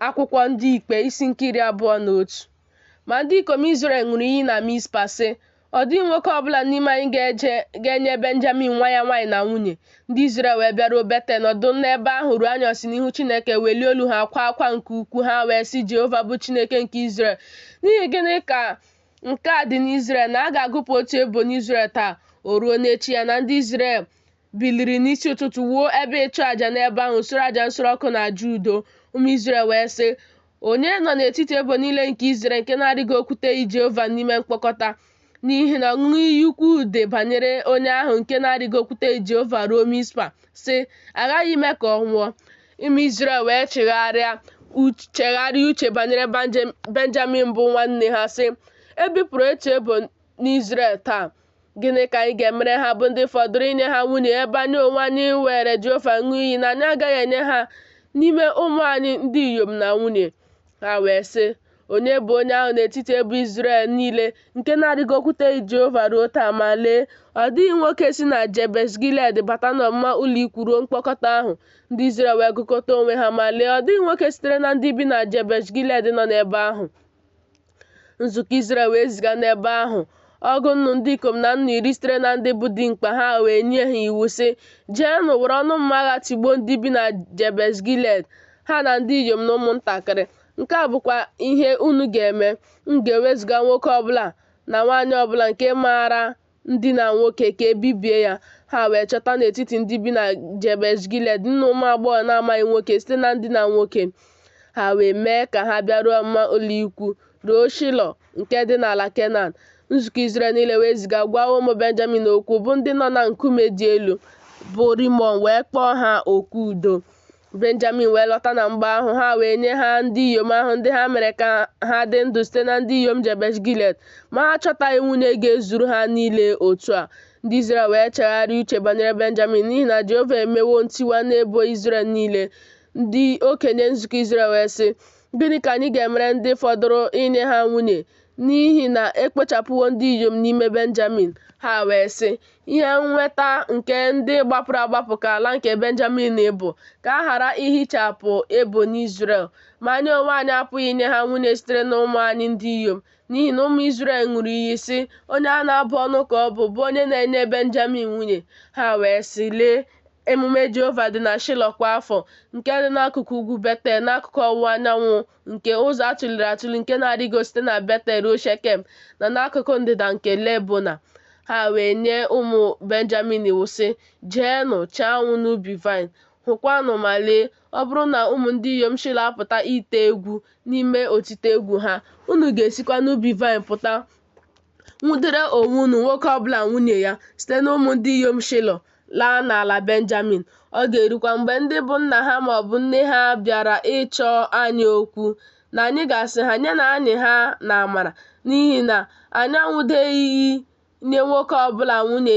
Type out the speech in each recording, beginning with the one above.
Akwụkwọ Ndị Ikpe isi nke 21. Ma ndị ikom Izrel ṅụrụ iyi na Mizpa, sị, Ọ dịghị nwoke ọ bụla n'ime anyị ga-enye Benjamin nwa ya nwaanyị na nwunye. Ndị Izrel wee bịaruo Betel, nọdụ n'ebe ahụ ruo anyasị n'ihu Chineke, welie olu ha kwaa akwa nke ukwuu. Ha wee sị Jehova bụ Chineke nke Izrel, N'ihi gịnị ka nke a dị n'Izrel, na a ga-agụpụ otu ebo n'Izrel taa? O ruo n'echi ya na ndị Izrel biliri n'isi ụtụtụ wuo ebe ịchụ aja n'ebe ahụ, sure aja nsure ọkụ na aja udo. Ụmụ Izrel wee sị, Onye nọ n'etiti ebo niile nke Izrel nke na-arịgokwuteghị Jehova n'ime mkpọkọta? N'ihi na ọṅụṅụ iyi ukwu dị banyere onye ahụ nke na-arịgokwuteghị Jehova ruo Mizpa, sị, A ghaghị ime ka ọ nwụọ. Ụmụ Izrel wee chegharịa uche banyere Benjamin bụ nwanne ha, sị, E bipụrụ otu ebo n'Izrel taa. Gịnị ka anyị ga-emere ha bụ ndị fọdụrụ inye ha nwunye, ebe anyị onwe anyị weere Jehova ṅụọ iyi na anyị agaghị enye ha n'ime ụmụ anyị ndị inyom na nwunye? Ha wee sị, Onye bụ onye ahụ n'etiti ebo Izrel niile nke na-arịgokwuteghị Jehova ruo taa? Ma lee, ọ dịghị nwoke si na Jebesh Gilead bata n'ọmụma ụlọikwu ruo mkpọkọta ahụ. Ndị Izrel wee gụkọta onwe ha, ma lee, ọ dịghị nwoke sitere na ndị bi na Jebesh Gilead nọ n'ebe ahụ. Nzukọ Izrel wee ziga n'ebe ahụ ọgụ nnu ndị ikom na nnu iri sitere na ndị bụ dimkpa, ha wee nye ha iwu, sị, Jeenụ were ọnụ mma agha tigbuo ndị bi na Jebesh Gilead, ha na ndị inyom na ụmụntakịrị. Nke a bụkwa ihe unu ga-eme, unu ga-ewezuga nwoke ọbụla na nwaanyị ọbụla nke maara ndina nwoke, ka e bibie ya. Ha wee chọta n'etiti ndị bi na Jebesh Gilead nnu ụmụ agbọghọ na-amaghị nwoke site na ndina nwoke. Ha wee mee ka ha bịaruo ọmụma ụlọikwu ruo Shilo nke dị n'ala Kenan. Nzukọ Izrel niile wee ziga gwa ụmụ Benjamin okwu, bụ ndị nọ na nkume dị elu, bụ Rimọn, wee kpọọ ha oku udo. Benjamin wee lọta na mgbe ahụ, ha wee nye ha ndị inyom ahụ ndị ha mere ka ha dị ndụ site na ndị inyom Jebesh Gilead, ma ha achọtaghị nwunye ga-ezuru ha niile otu a. Ndị Izrel wee chegharịa uche banyere Benjamin, n'ihi na Jehova emewo ntiwa n'ebo Izrel niile. Ndị okenye nzukọ Izrel wee sị, Gịnị ka anyị ga-emere ndị fọdụrụ inye ha nwunye, n'ihi na e kpochapụwo ndị inyom n'ime Benjamin? Ha wee sị, Ihe nnweta nke ndị gbapụrụ agbapụ ka ala nke Benjamin bụ, ka a ghara ihichapụ ebo n'Izrel. Ma anyị onwe anyị apụghị inye ha nwunye sitere n'ụmụ anyị ndị inyom, n'ihi na ụmụ Izrel ṅụrụ iyi, sị, Onye a na-abụ ọnụ ka ọ bụ, bụ onye na-enye Benjamin nwunye. Ha wee sị, Lee, emume Jehova dị na Shilo kwa afọ, nke dị n'akụkụ ugwu Betel, n'akụkụ ọwụwa anyanwụ nke ụzọ a tụliri atụli nke na-arịgo site na Betel ruo Shekem, na n'akụkụ ndịda nke Lebona. Ha wee nye ụmụ Benjamin iwu, sị, Jeenụ, chee anwụ n'ubi vaịn, hụkwanụ ma lee, ọ bụrụ na ụmụ ndị inyom Shilo apụta ite egwu n'ime otite egwu ha, unu ga-esikwa n'ubi vaịn pụta nwụdere onwe unu nwoke ọ bụla nwunye ya site n'ụmụ ndị inyom Shilo laa n'ala Benjamin. Ọ ga-erukwa mgbe ndị bụ nna ha ma ọ bụ nne ha bịara ịchọ anyị okwu, na anyị ga-asị ha, Nyenụ anyị ha n'amara, n'ihi na anyị anwụdeghị nye nwoke ọ bụla nwunye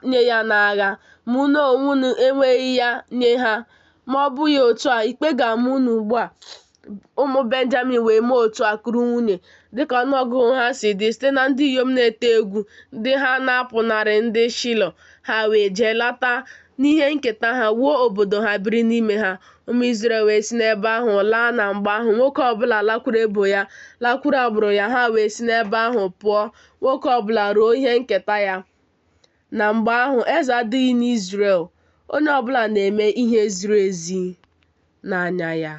nye ya n'agha, ma unu onwe unu enweghị ya nye ha. Ma ọ bụghị otu a, ikpe ga-ama unu ugbu a. Ụmụ Benjamin wee mee otu a kuru nwunye, dịka ọnụọgụgụ ha si dị, site na ndị inyom na-ete egwu, ndị ha na-apụnarị ndị Shilo. Ha wee jee lata n'ihe nketa ha, wuo obodo ha, biri n'ime ha. Ụmụ Izrel wee si n'ebe ahụ laa na mgbe ahụ, nwoke ọbụla lakwuru ebo ya, lakwuru agbụrụ ya, ha wee si n'ebe ahụ pụọ, nwoke ọbụla ruo ihe nketa ya. Na mgbe ahụ, eze adịghị n'Izrel, onye ọbụla na-eme ihe ziri ezi n'anya ya.